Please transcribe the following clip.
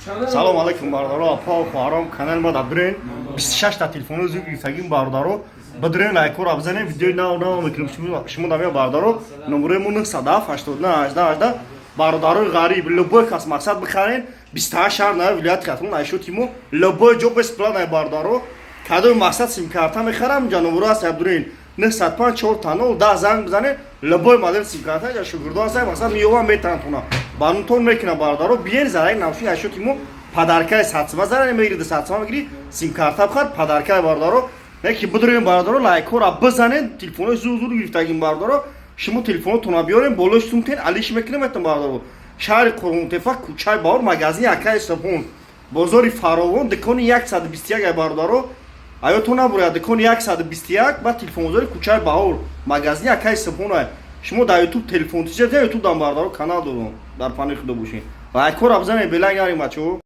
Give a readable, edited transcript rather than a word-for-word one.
Салом алейкум, бародаро, апа, хоҳаром. Канали ма да бирен, 26 та телефоно зуд гирифтагим, бародаро. Бадирен, лайкора бизанем, видеои нав нав мекунем. Шумо дамя, бародаро, номерои мо 907 89 18 18. Бародарои ғариб, любой кас, мақсад, бихарен, 28 шаҳр на вилояти Хатлон айшоти мо любой ҷо бесплатно, бародаро. Кадоми, мақсад, симкарта мехарам, ҷа номеро аст, ябдурин 905 4 0 10, занг бизанед. Любой модел симкарта ҷа шогирдо ҳаст, мақсад, меёвам, метавонтона барнутон мекунам. Бародаро, биен, зараи навшин айшоти мо подаркаи 100 сима зарани мегири, 100 сима мегири, симкарта бихар, подаркаи, бародаро. Не ки бидурем, бародаро, лайкҳоро бизанед. Телефонҳои зур зур гирифтагим, бародаро. Шумо телефонотонро биёрем, болои сумтен алиш мекунем этон, бародаро. Шаҳри Қурғонтепа, кӯчаи Баҳор, магазини акаи Субҳон, бозори Фаровон, дукони 121 ай, бародаро. Аётон набурад, дукони 121 ба телефонбозори кӯчаи Баҳор, магазини акаи Субҳон ай. Шумо дар Ютуб телефон тиҷа, Ютуб дам, бародаро, канал дорам. Дар паноҳи Худо бошед, лайкҳоро бизанед, беланг нарем, бачаҳо.